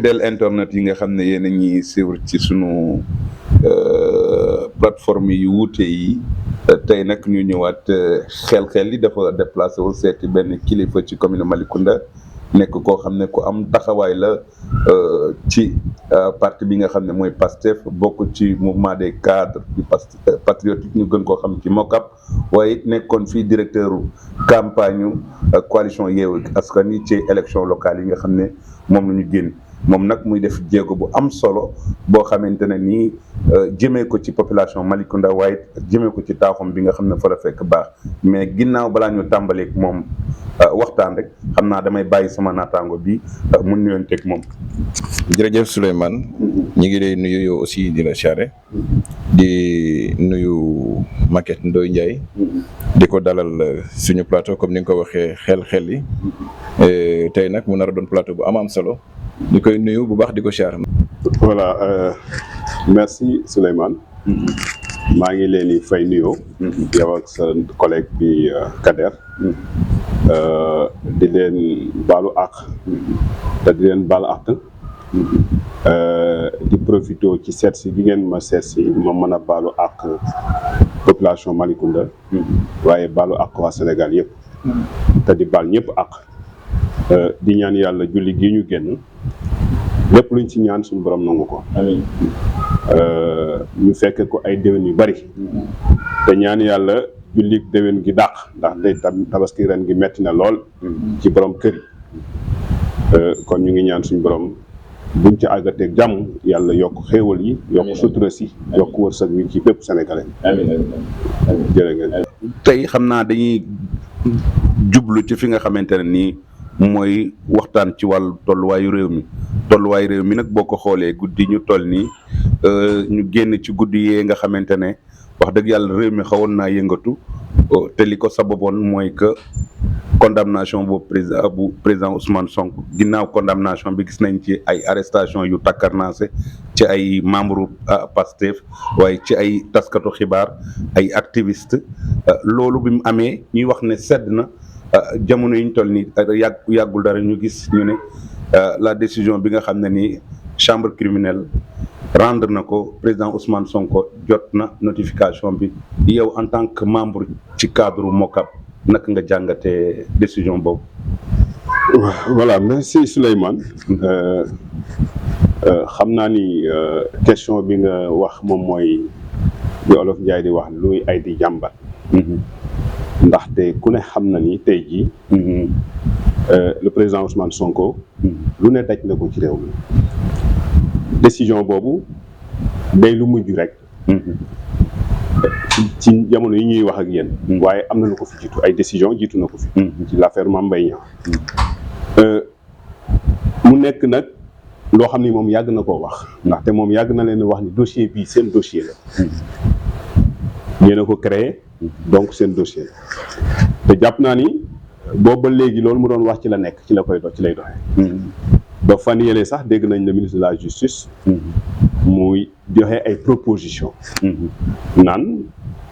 del internet yi nga xam ne yéen a ñuy suivre ci sunu plateforme yu wuute yi tey nag ñu ñëwaat xel yi dafa déplacé wu seeti benn kilifa ci commune Malicounda nekk koo xam ne ku am taxawaay la ci parti bi nga xam ne mooy PASTEF bokk ci mouvement des cadres du patriotique ñu gën koo xam ci MOCAP waaye it nekkoon fii directeur campagne coalition Yewwi Askan Wi ci élection locale yi nga xam ne moom la ñu génn. moom nag muy def jéego bu am solo boo xamante ne nii jëmee ko ci population Malicounda waaye jëmee ko ci taaxum bi nga xam ne fa la fekk baax mais ginnaaw balaa ñu tàmbaleeg moom waxtaan rek xam naa damay bàyyi sama naataango bi mu nuyonteeg moom. jërëjëf Souleymane ñu ngi lay nuyu yow aussi di la siyaare di nuyu Maguette Ndoye Ndiaye di ko dalal suñu plateau comme ni nga ko waxee xel yi tey nag mu nar a doon plateau bu am solo. di koy nuyu bu baax di ko siyaar. voilà merci Souleymane. maa ngi leen di fay nuyoo. yow ak sa collègue bi Kader. di leen baalu àq. te di leen baal àq. di profité ci seet si gi ngeen ma seet si ma mën a baalu àq population Malicounda. waaye baalu àq waa Sénégal yëpp. te di baal ñëpp àq. di ñaan yàlla julli gi ñu génn lépp luñ ci ñaan suñu borom nangu ko. amiin. ñu fekk ko ay déwén yu bari. te ñaan yàlla julli déwén gi dàq ndax tey tabaski ren gi metti na lool. ci borom kër yi. kon ñu ngi ñaan suñu borom buñ ci àggateeg jàmm yàlla yokk xéewal yi. yokk sutura si yokk wërsëg wi ci bépp sénégalais. amiin amiin jërë ngeen. tey xam naa dañuy jublu ci fi nga xamante ne nii. mooy waxtaan ci wàllu tolluwaayu réew mi nag boo ko xoolee guddi ñu toll nii ñu génn ci guddi yee nga xamante ne wax dëgg yàlla réew mi xawoon naa yëngatu te li ko sababoon mooy que condamnation bu président Ousmane Sonko ginnaaw condamnation bi gis nañ ci ay arrestation yu takkarnaase ci ay membre PASTEF waaye ci ay taskatu xibaar ay activiste loolu bi mu amee ñuy wax ne sedd na. jamono yi ñu toll nii yàggul dara ñu gis ñu ne la décision bi nga xam ne ni chambre criminelle rendre na ko président Ousmane Sonko jot na notification bi yow en tant que membre ci cadre MOCAP naka nga jàngatee décision boobu. voilà merci Souleymane. xam naa ni question bi nga wax moom mooy bi Olof Njaay di wax luy ay di jàmbat. ndaxte ku ne xam na ni tey jii le président Ousmane Sonko lu ne daj na ko ci réew mi décision boobu day lu mujj rek ci jamono yi ñuy wax ak yéen waaye am na lu ko fi jiitu ay décision jiitu na ko fi ci l'affaire Mame Mbaye Niang mu nekk nag loo xam ni moom yàgg na koo wax ndaxte moom yàgg na leen wax ni dossier bii seen dossier la yéen a ko créé donc seen dossier te jàpp naa ni boobu ba léegi loolu mu doon wax ci la nekk ci la koy ci lay doxee. ba fan yële sax dégg nañ le ministre de la justice. muy joxe ay propositions. naan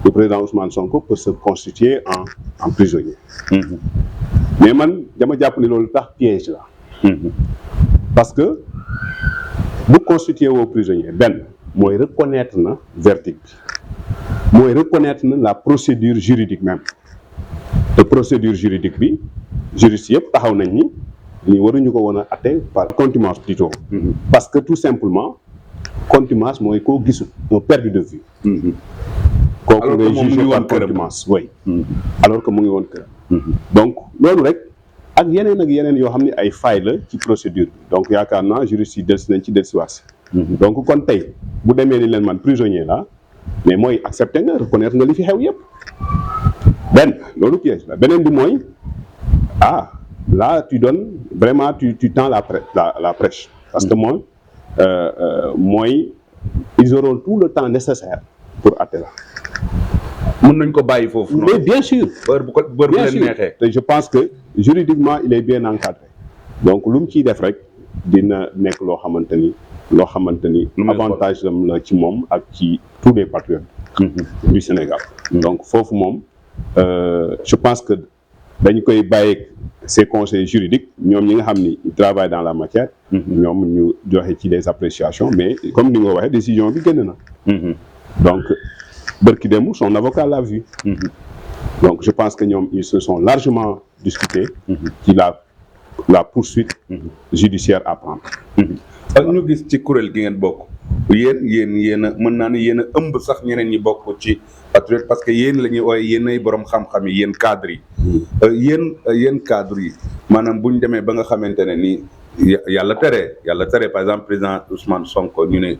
le président Ousmane Sonko peut se constituer en prisonnier. mais man dama jàpp ni loolu tax piège la. parce que bu constituer woo prisonnier benn mooy reconnaître na verdict bi. mooy reconnaître na la procédure juridique même te procédure juridique bi juriste yëpp taxaw nañ ni waruñu ko woon a atte par contumace plutôt. parce que tout simplement contumace mooy koo gisul moo perdu de vue. kooku ngay jugé par contumace oui. alors que mu ngi woon këram. donc loolu rek ak yeneen yoo xam ne ay failles la ci procédure bi donc yaakaar naa juriste yi dellusi nañ ci dellusiwaat. donc kon tey bu demee ni leen man prisonnier la mais mooy accepter nga reconnaître nga li fi xew yëpp benn loolu piège la beneen bi mooy là tu donnes vraiment tu tends la prêche parce que mooy ils auront tout le temps nécessaire pour atte la. mën nañ ko bàyyi foofu. mais bien sûr. heure bu leen neexee. te je pense que juridiquement il est bien encadré donc lu mu ciy def rek dina nekk loo xamante ni avantage la ci moom ak ci tous les patriotes du Sénégal. donc foofu moom je pense que dañ koy bàyyi ces conseils juridiques ñoom ñi nga xam ni ils travaillent dans la matière. ñoom ñu joxe ci des appréciations mais comme ni nga waxee décision bi génn na. donc bërki démb son avocat l'a vu. donc je pense que ñoom ils se sont largement discutés. ci la poursuite judiciaire à prendre. ak ñu gis ci kuréel gi ngeen bokk yéen a mën naa ne yéen a ëmb sax ñeneen ñi bokk ci patriote parce que yéen la ñuy ooye yéen ay borom xam-xam yi yéen cadres yi. yéen cadres yi maanaam bu ñu demee ba nga xamante ne ni yàlla tere par exemple président Ousmane Sonko ñu ne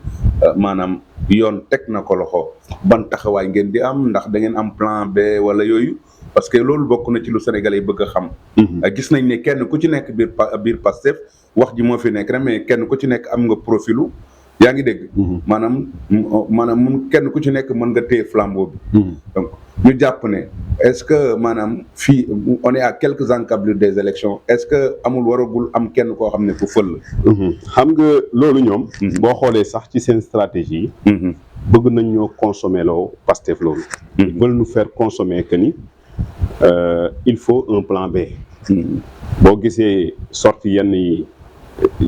maanaam yoon teg na ko loxo ban taxawaay ngeen di am ndax da ngeen am plan B wala yooyu. parce que loolu bokk na ci lu Sénégalais yi bëgg a xam. gis nañ ne kenn ku ci nekk biir Pastef wax ji moo fi nekk rek mais kenn ku ci nekk am nga profilu yaa ngi dégg. maanaam kenn ku ci nekk mën nga téye flambeau bi. donc ñu jàpp ne est-ce que maanaam fii on est à quelques encablures des élections est-ce que amul waragul am kenn koo xam ne ku fël la. xam nga loolu ñoom. boo xoolee sax ci seen stratégie. bëgg nañ ñoo consommer loo Pastef loolu. ils veulent nous faire consommer que ni. Il faut un plan B. boo gisee sorti yenn yi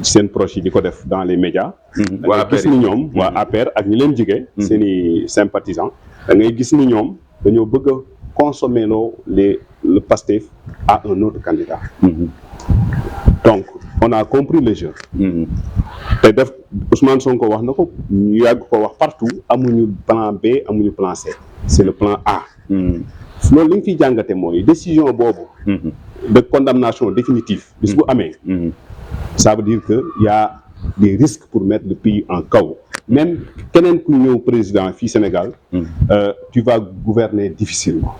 seen proche yi di ko def dans les médias. da ngay gis ni ñoom waa APR ak ñi leen jige seen i sympathisants da ngay gis ni ñoom dañoo bëgg a consommer loo le Pastef à un autre candidat. donc on a compris le jeu. te def Ousmane Sonko wax na ko ñu yàgg ko wax partout amuñu plan B amuñu plan C c'est le plan A. loolu li ñu fiy jàngate mooy décision boobu. de condamnation définitive. bis bu amee. ça veut dire que y a des risques pour mettre le pays en chaos. même keneen ku ñëw président fii Sénégal. tu vas gouverner difficilement.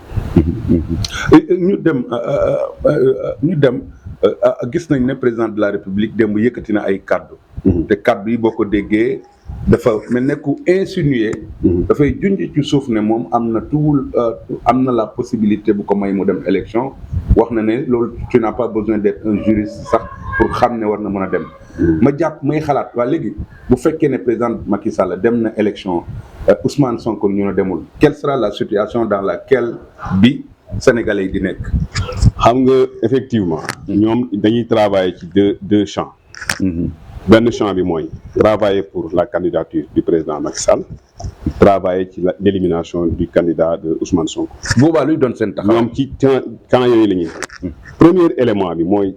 ñu dem gis nañ ne président de la République démb yëkkati na ay kaddu. te kaddu yi boo ko déggee. dafa mel ne ku insinuer. dafay junj ci suuf ne moom am na la possibilité bu ko may mu dem élection wax na ne loolu tu n'as pas besoin d'être un juriste sax pour xam ne war na mën a dem. ma jàpp may xalaat waa léegi bu fekkee ne président Macky Sall dem na élection Ousmane Sonko ñu ne demul quelle sera la situation dans laquelle bi Sénégalais yi di nekk. xam nga effectivement. ñoom dañuy travailler ci deux champs. benn champ bi mooy travailler pour la candidature du président Macky Sall travailler ci l'élimination du candidat de Ousmane Sonko. boobaa luy doon seen taxaw. ñoom ci camp yooyu la ñuy premier élément bi mooy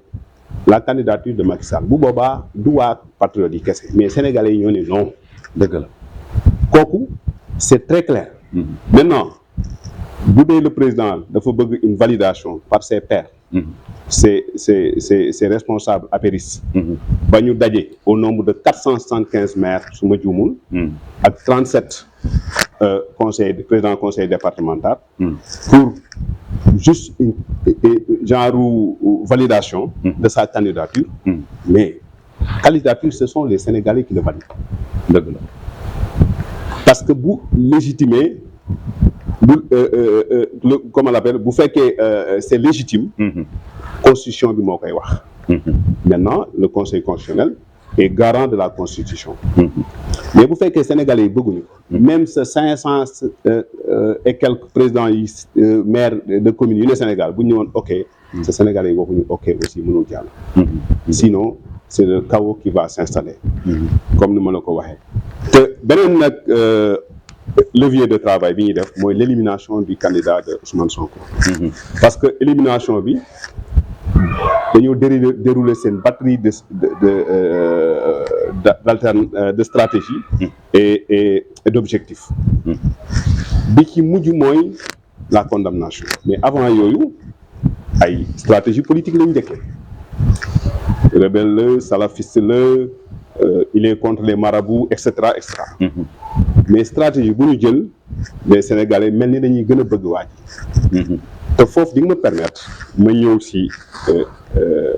la candidature de Macky Sall bu boobaa du waa patriote yi kese mais sénégalais yi ñoo ne non. dëgg la kooku c'est très clair. maintenant bu dee le président dafa bëgg une validation par ses pairs. c'est responsable apéristes. ba ñu daje au nombre de 475 maires su ma juumul. ak 37 président conseil départemental. pour juste une genre validation. de sa candidature. mais candidature ce sont les Sénégalais qui le valident. dëgg la parce que bu légitimer comment on l'appelle bu fekkee c'est légitime. constitution bi moo koy wax. maintenant le conseil constitutionnel est garant de la constitution. mais bu fekkee sénégalais yi bëgguñu ko. même ce 500 et quelques présidents yi maires de communes yu ne Sénégal bu ñu ñëwoon ok. ce sénégalais yi waxuñu ok aussi mënul jàll. sinon c'est le chaos qui va s'installer. comme ni ma la ko waxee. te beneen nag levier de travail bi ñuy def mooy l'élimination du candidat de Ousmane Sonko. parce que élimination bi. dañoo dérouler seen batterie de stratégie et d'objectifs. bi ci mujj mooy la condamnation mais avant yooyu ay stratégie politique lañu njëkkee rebelle la salafiste la il est contre les marabouts et cetera et cetera. mais stratégie bu ñu jël les Sénégalais mel ni dañuy gën a bëgg waaj. te foofu di nga ma permettre ma ñëw si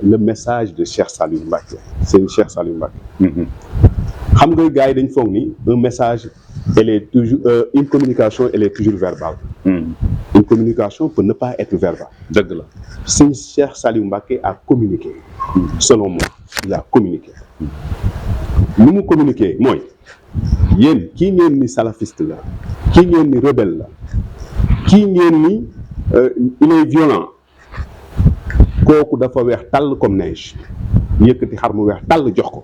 le message de Cheikh Saliou Mbacké c'est Cheikh Saliou Mbacké. xam nga gars yi dañ foog ni un message elle est toujours une communication elle est toujours verbale. une communication peut ne pas être verbale. dëgg la sëñ Cheikh Saliou Mbacké a communiqué. selon moi il a communiqué. ni mu communiqué mooy yéen kii ngeen ni salafiste la kii ngeen ni rebelle la kii ngeen ni il est violent kooku dafa weex tàll comme neige yëkkati xar mu weex tàll jox ko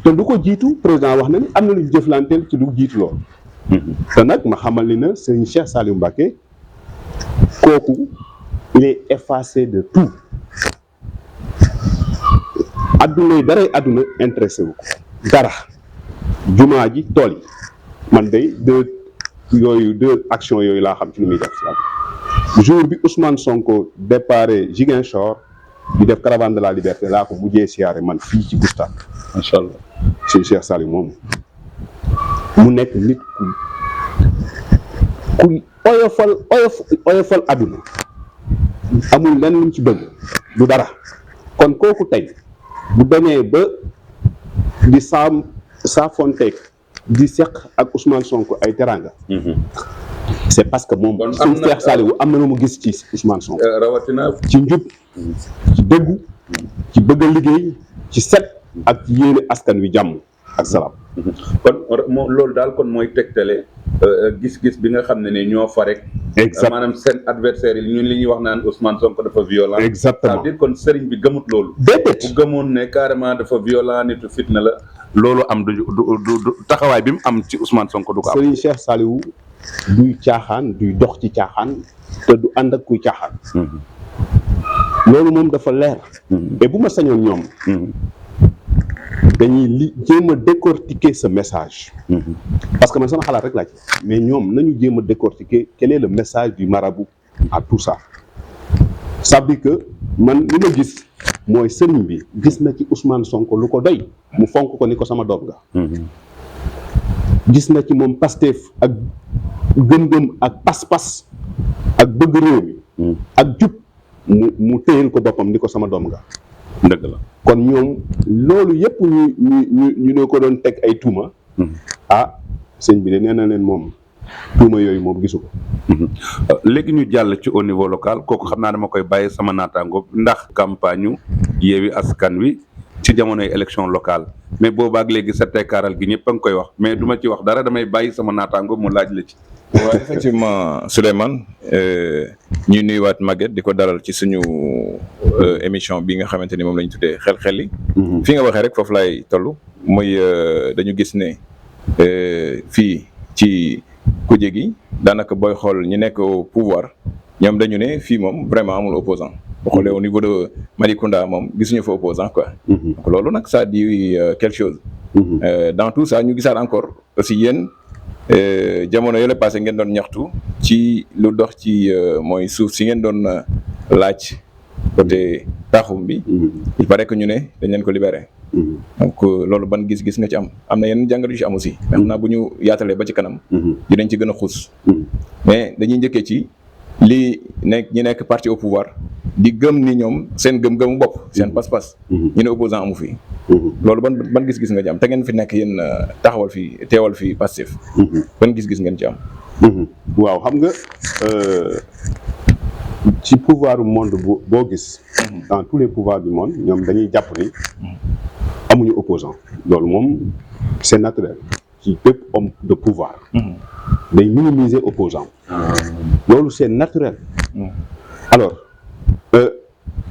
te du ko jiitu président wax na ni am na lu ñu jëflanteel ci du jiitu loolu. te nag ma xamal ni na sëñ Cheikh Saliou Mbacké kooku il est effacé de tout adduna yi daray adduna intéressé wu ko dara jumaa ji tool yi man day deux actions yooyu laa xam ci lu muy def si jour bi Ousmane Sonko déparé Ziguinchor di def caravane de la liberté laa ko mujjee siyaare man fii ci Goustave macha allah sëñ Cheikh Saliou moom mu nekk nit ku oyofal adduna amul lenn luñ ci bëgg du dara kon kooku tey bu demee ba di saafonteeg di seq ak Ousmane Sonko ay teranga c'est parce que moom sëñ Cheikh Saliou am na lu mu gis ci Ousmane Sonko rawatina ci njub ci dëggu ci bëgg a liggéey ci set ak ci yéene askan wi jàmm ak salaam. kon moom loolu daal kon mooy tegtale gis-gis bi nga xam ne ñoo fa rek. exact maanaam seen adversaire yi ñun li ñuy wax naan Ousmane Sonko dafa violent. exactement c'est-à-dire kon sëriñ bi gëmut loolu. déedéet bu gëmoon ne carrément dafa violent nitu fitna la. loolu am du taxawaay bi mu am ci Ousmane Sonko du ko am. sëriñ Cheikh Saliou duy caaxaan duy dox ci caaxaan te du ànd ak kuy caaxaan. loolu moom dafa leer. et bu ma sañoon ñoom. dañuy jéem a décortiquer ce message. parce que man sama xalaat rek laa ci mais ñoom nañu jéem a décortiquer quel est le message du marabout à tout ça. ça veut dire que man li ma gis mooy sëriñ bi gis na ci Ousmane Sonko lu ko doy mu fonk ko ni ko sama doom nga. gis na ci moom Pastef ak gëm-gëm ak pas-pas ak bëgg réew mi. ak jub mu téyel ko boppam ni ko sama doom nga. dëgg la kon ñoom loolu yëpp ñu ne ko doon teg ay tuuma. sëñ bi de nee na leen moom tuuma yooyu moom gisu ko. léegi ñu jàll ci au niveau local kooku xam naa dama koy bàyyi sama naataango ndax campagne ñu Yewwi Askan Wi ci jamonoy élection locale mais boobaak léegi sa tekkaaral gi ñëpp a ngi koy wax mais duma ci wax dara damay bàyyi sama naataango mu laaj la ci. waaw effectivement Souleymane ñuy nuyuwaat Maguette di ko dalal ci suñu émission bi nga xamante ni moom la ñu tuddee xel-xel yi. fi nga waxee rek foofu laay toll muy dañu gis ne fii ci kuje gi daanaka booy xool ñi nekk au pouvoir ñoom dañu ne fii moom vraiment amul opposant boo xoolee au niveau de Malicounda moom gisuñu fa opposant quoi. donc loolu nag ça dit quelque chose. dans tout ça ñu gisaat encore aussi yéen. jamono yële passé ngeen doon ñaxtu ci lu dox ci mooy suuf si ngeen doon laaj côté Taxum bi. il paraît que ñu ne dañ leen ko libéré. donc loolu ban gis-gis nga ci am na yenn jàngat yu ci am aussi. mais xam naa bu ñu yaatalee ba ci kanam. dinañ ci gën a xuus. mais dañuy njëkkee ci li ñi nekk parti au pouvoir di gëm ni ñoom seen gëm-gëmu bopp seen pas-pas. ñu ne opposant amu fi. loolu ban gis-gis nga ci am te ngeen fi nekk yéen taxawal fi teewal fi Pastef. ban gis-gis ngeen ci am. waaw xam nga ci pouvoir du monde boo gis. dans tous les pouvoirs du monde ñoom dañuy jàpp ni amuñu opposant loolu moom c'est naturel ci bépp homme de pouvoir. day minimiser opposant loolu c'est naturel. alors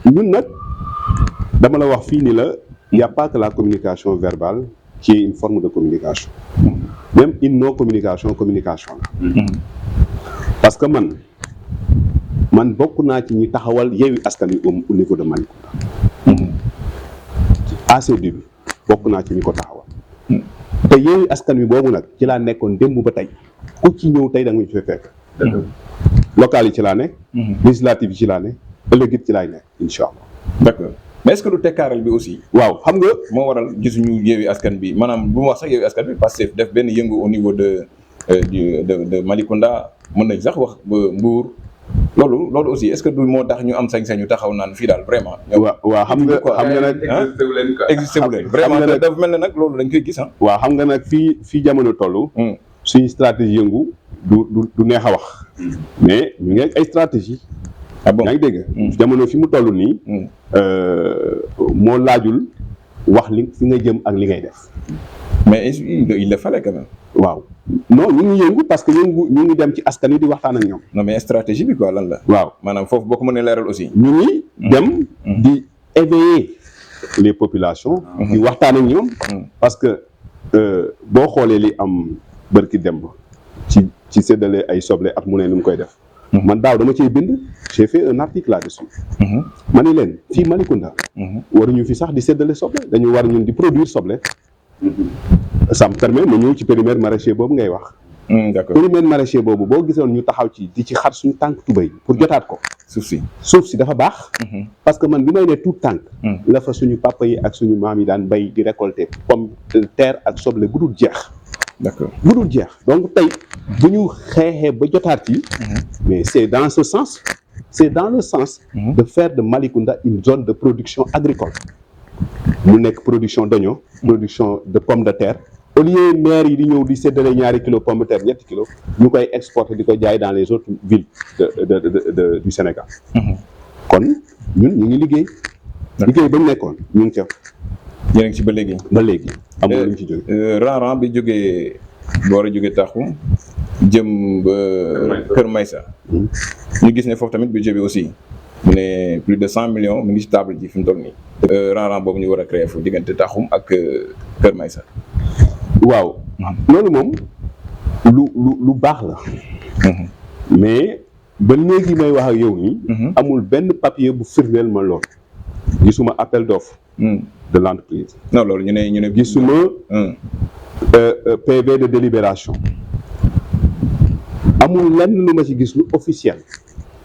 ñun nag dama la wax fii ni la. Il n'y a pas que la communication verbale qui est une forme de communication. Même une non-communication, communication. Parce que man bokk naa ci ñi taxawal Yewwi Askan Wi au niveau de Malicounda. à ses débuts bokk naa ci ñi ko taxawal. te Yewwi Askan Wi boobu nag ci laa nekkoon démb ba tey ku ci ñëw tey da nga ñu fay fekk. local yi ci laa nekk. législative yi ci laa nekk ëllëg it ci laay nekk incha allah. d'accord. mais est-ce que lu tekkaaral bi aussi. waaw xam nga. moo waral gisuñu Yewwi Askan bi maanaam bu ma wax sax Yewwi Askan bi parce que def benn yëngu au niveau de Malicounda mën nañ sax wax ba Mbour loolu aussi est-ce que du moo tax ñu am sañ-sañu taxaw naan fii daal vraiment. waaw xam nga nag. existé wu leen vraiment dafa mel ne nag loolu dañ koy gis ah. waaw xam nga nag fii jamono toll. suñu stratégie yëngu du neex a wax. mais ñu ngi ay stratégie. ah bon yaa ngi dégg. jamono fi mu toll nii. moo laajul wax li fi nga jëm ak li ngay def. mais il le fallait quand même. waaw non ñu ngi yëngu parce que ñu ngi dem ci askan wi di waxtaan ak ñoom. non mais stratégie bi quoi lan la. waaw maanaam foofu boo ko mënee leeral aussi. ñu ngi dem di éveiller les populations. di waxtaan ak ñoom. parce que boo xoolee li am bërki demb ci séddale ay soble at mu ne ni mu koy def. man daaw dama ciy bind j'ai fait un article là-dessus. ma ni leen fii Malicounda. waruñu fi sax di séddale soble dañu war ñun di produire soble. ça me permet ma ñëw ci périmètre maraîcher boobu ngay wax. d'accord périmètre maraîcher boobu boo gisoon ñu taxaw ci di ci xar suñu tànk tubéy pour jotaat ko. suuf si dafa baax. parce que man bi may ne tout tànk. la fa suñu papa yi ak suñu maam yi daan bay di récolter pomme de terre ak soble bu dul jeex. d'accord bu dul jeex donc tey bu ñu xeexee ba jotaat yi. mais c'est dans ce sens. c'est dans le sens. de faire de Malicounda une zone de production agricole. mu nekk production d'oignon. production de pomme de terre. au lieu maire yi di ñëw di séddale ñaari kilo pomme de terre ñetti kilo ñu koy exporter di ko jaay dans les autres villes du Sénégal. kon ñun ñu ngi liggéey. liggéey ba mu nekkoon ñu ngi ca. yéen a ngi ci ba léegi. ba léegi amul lu ñu ci jógee. ran bi jógee war a jógee Taxum jëm ba Kër Maysa. ñu gis ne foofu tamit budget bi aussi mu ne plus de 100 millions mu ngi ci table ji fi mu toll nii. ran boobu ñu war a créer foofu diggante Taxum ak Kër Maysa. waaw loolu moom lu baax la. mais ba léegi may wax ak yow nii. amul benn papier bu firndeel ma lool. gisuma appel d'offre de l'entreprise. non loolu ñu ne gisuma PV de délibération. amul lenn lu ma ci gis lu officiel.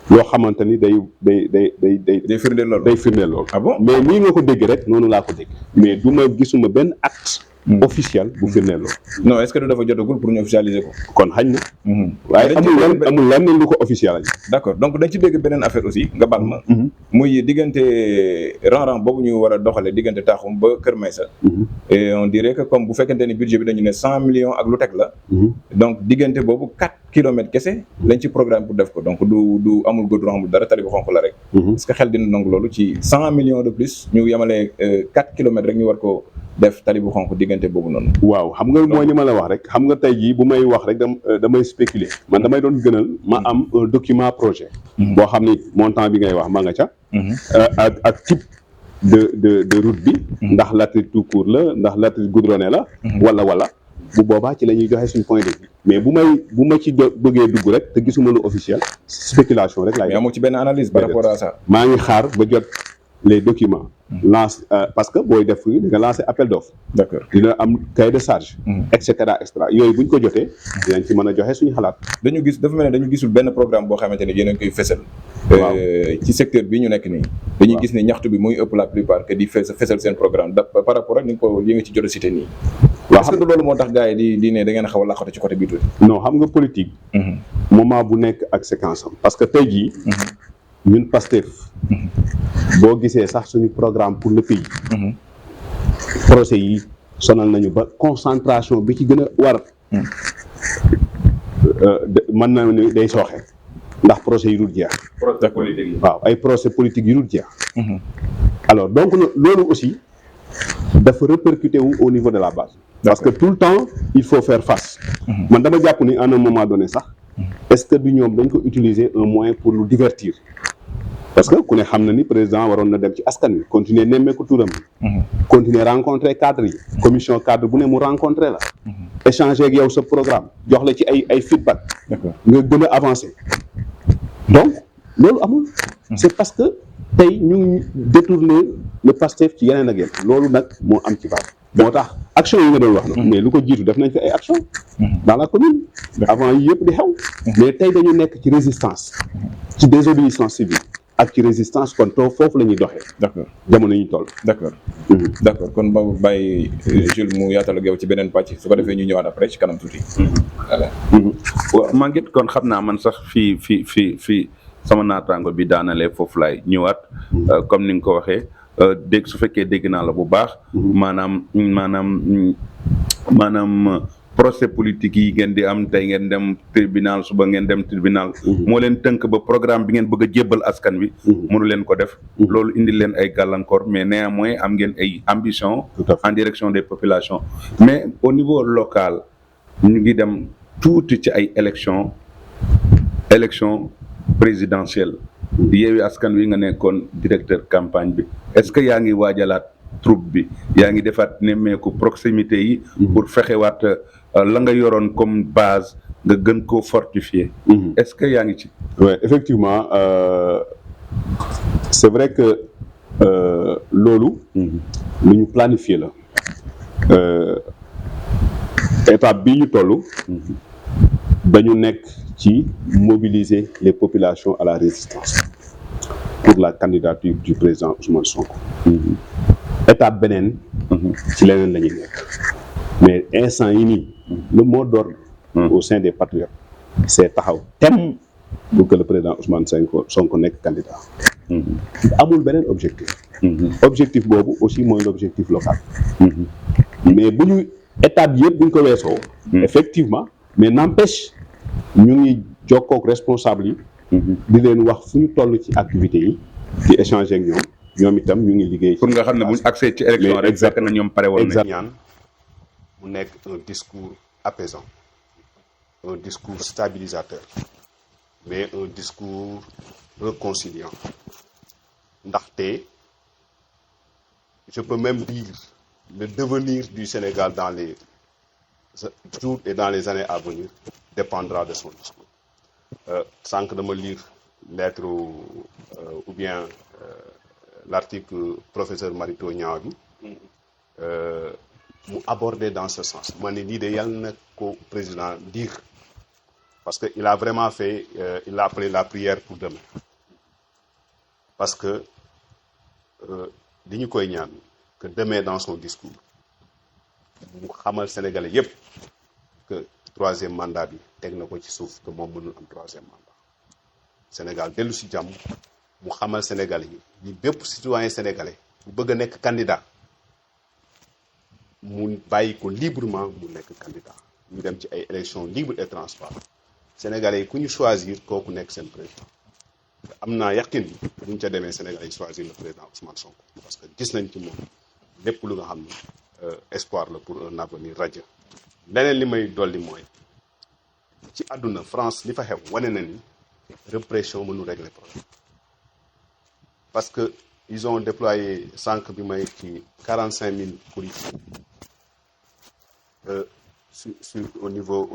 loo xamante ni day firndeel loolu. day firndeel loolu. ah bon mais nii nga ko dégg rek noonu laa ko dégg. mais gisuma benn acte. officiel bu firndeel loolu. non est-ce que du dafa jotagul pour ñu officialiser ko. kon xañ na. waaye amul lenn lu ko officiel lañ. d'accord donc dañ ci dégg beneen affaire aussi nga baal ma. muy diggante ran boobu ñu war a doxalee diggante Taxum ba Kër Maysa. et on dirait que comme bu fekkente ni budget bi dañu ne 100 millions ak lu teg la. donc diggante boobu 4 kilomètres kese lañ ci programme pour def ko donc du amul goudron amul dara tali bu xonq la rek. est-ce que xel dina nangu loolu ci 100 millions de plus ñu yemalee 4 kilomètres rek ñu war ko def tali bu xonq diggante boobu noonu. waaw xam nga mooy li ma la wax rek xam nga tey jii bu may wax rek damay spéculer man damay doon gënal ma am un document projet. boo xam ni montant bi ngay wax ma nga ca. ak type de route bi. ndax latérite tout court la ndax latérite goudronné la. wala bu boobaa ci la ñuy joxe suñu point de vue. mais bu ma ci bëggee dugg rek te gisuma lu officiel spéculation rek laay. mais amoo ci benn analyse par rapport à ça. maa ngi xaar ba jot les documents. lance parce que booy def di nga lancer appel d'offre. d'accord dina am cahier de charge. et cetera yooyu bu ñu ko jotee. dinañ ci mën a joxe suñu xalaat. dafa mel ne dañu gisul benn programme boo xamante ne yéen a ngi koy fësal. waaw ci secteur bi ñu nekk nii. dañuy gis ne ñaxtu bi muy ëpp la plupart que di fësal seen programme par rapport ak li nga ci jot a cité nii. waaw est-ce que loolu moo tax gars yi di ne da ngeen a xaw a laqatu ci côté bi tuuti. non xam nga politique. moment bu nekk ak séquence am. parce que tey jii. ñun Pastef. boo gisee sax suñu programme pour le pays. procès yi sonal nañu ba concentration bi ci gën a war. mën na ni day sooxe. ndax procès yi dul jeex. procès politique yi. waaw ay procès politique yi dul jeex. alors donc loolu aussi dafa répercuter wu au niveau de la base. parce que tout le temps il faut faire face. man dama jàpp ni à un moment donné sax. est-ce que du ñoom dañ ko utiliser un moyen pour nous divertir. parce que ku ne xam na ni président waroon na dem ci askan wi continuer nemmeeku turam. continuer rencontrer cadre yi. commission cadre bu ne mu rencontrer la. échanger ak yow sa programme jox la ci ay feedback. nga gën a avancer. donc loolu amul. c'est parce que tey ñu ngi détourner le Pastef ci yeneen ak yeneen loolu nag moo am ci base. moo tax action yi nga doon wax na mais lu ko jiitu def nañ fi ay action dans la commune. avant yi yëpp di xew. mais tey dañu nekk ci résistance. ci désobéissance civile. ak ci résistance kon foofu la ñuy doxee. d'accord jamono yi ñu toll. d'accord. d'accord kon ba bàyyi Jules mu yaatal ak yow ci beneen pàcc su ko defee ñu ñëwaat après ci kanam tuuti. voilà. waaw Maguette kon xam naa man sax fii sama naataango bi daanalee foofu laay ñëwaat. comme ni nga ko waxee dégg su fekkee dégg naa la bu baax. maanaam procès politique yi ngeen di am tey ngeen dem tribunal suba ngeen dem tribunal. moo leen tënk ba programme bi ngeen bëgg a jébbal askan wi. mënu leen ko def. loolu indi leen ay gàllankoor mais néanmoins am ngeen ay ambition en direction des populations. mais au niveau local ñu ngi dem tuuti ci ay élection présidentielle Yewwi Askan Wi nga nekkoon directeur campagne bi est-ce que yaa ngi waajalaat troupe bi yaa ngi defaat nemmeeku proximité yi pour fexewaat la nga yoroon comme base nga gën koo fortifier est-ce que yaa ngi ci ouais effectivement c'est vrai que loolu lu ñu planifier la étape bi ñu toll dañu nekk ci mobiliser les populations à la résistance pour la candidature du président Ousmane Sonko étape beneen ci leneen la ñuy nekk mais instant yi nii le mot d'ordre au sein des patriotes c'est taxaw tem pour que le président Ousmane Sonko nekk candidat amul beneen objectif boobu aussi mooy l'objectif local mais bu ñu étape yëpp bu ñu ko weesoo effectivement mais n'empêche ñu ngi jokkook responsable yi di leen wax fu ñu toll ci activités yi di échanger ak ñoom itam ñu ngi liggéey pour nga xam ne bu ñu accès ci élection rek fekk na ñoom pare woon nañ ñaan mu nekk un discours apaisant un discours stabilisateur mais un discours réconciliant ndaxte je peux même dire le devenir du Sénégal dans les jours et dans les années à venir dépendra de son discours sànq dama lire lettre ou bien l'article professeur Marito Niang bi mu aborder dans ce sens ma ne lii de yàlla na ko président dire parce que il a vraiment fait il a appelé la prière pour demain parce que li ñu koy ñaan que demain dans son discours mu xamal Sénégalais yépp que troisième mandat bi teg na ko ci suuf que moom mënul am troisième mandat Sénégal dellu si jàmm mu xamal Sénégalais yi ni bépp citoyen sénégalais bu bëgg a nekk candidat mu bàyyi ko librement mu nekk candidat ñu dem ci ay élections libres et transparentes Sénégalais yi ku ñu choisir kooku nekk seen président am naa yaqin bi buñ ca demee Sénégalais yi choisir le président Ousmane Sonko parce que gis nañ ci moom lépp lu nga xam ne espoir la pour un avenir radieux leneen li may dolli mooy ci àdduna France li fa xew wane na ni répression mënu régler problème parce que ils ont déployé sànq bi may ci 45 000 policiers sur au niveau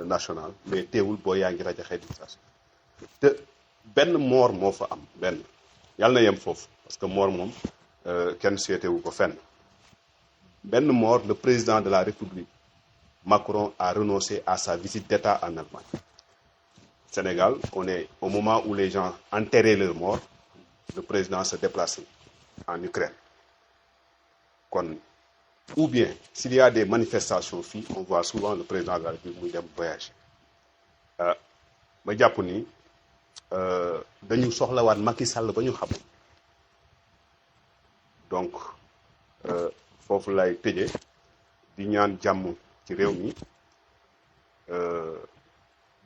national mais teewul boo yaa ngi rajaxee di station te benn moor moo fa am benn yàlla na yem foofu parce que moor moom kenn seetewu ko fenn benn moor le président de la République Macron a renoncé à sa visite d'État en Allemagne. Sénégal, on est au moment où les gens enterraient leurs morts, le président se déplaçait en Ukraine. Ou bien, s'il y a des manifestations fii, on voit souvent le président de la République muy dem voyager. ma jàpp ni dañu soxlawaat Macky Sall ba ñu xam donc foofu lay tëjee di ñaan jàmm ci réew mi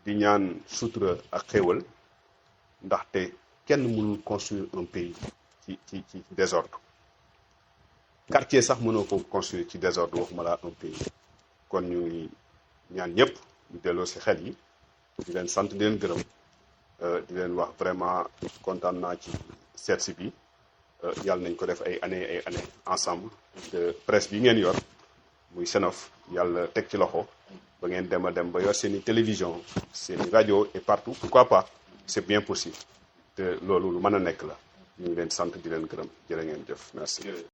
di ñaan sutura ak xéewal ndaxte kenn mënul construire un pays ci désordre quartier sax mënoo ko construire ci désordre waxuma la un pays kon ñu ngi ñaan ñëpp ñu delloo ci xel yi di leen sant di leen gërëm di leen wax vraiment kontaan naa ci seetsi bi yàlla nañ ko def ay années ensemble de presse bi ngeen yor muy Senuf yàlla teg ci loxo ba ngeen dem a dem ba yor seen i télévision seen i rajo et partout pourquoi pas c'est bien possible te loolu lu mën a nekk la ñu ngi leen sant di leen gërëm jërë ngeen jëf merci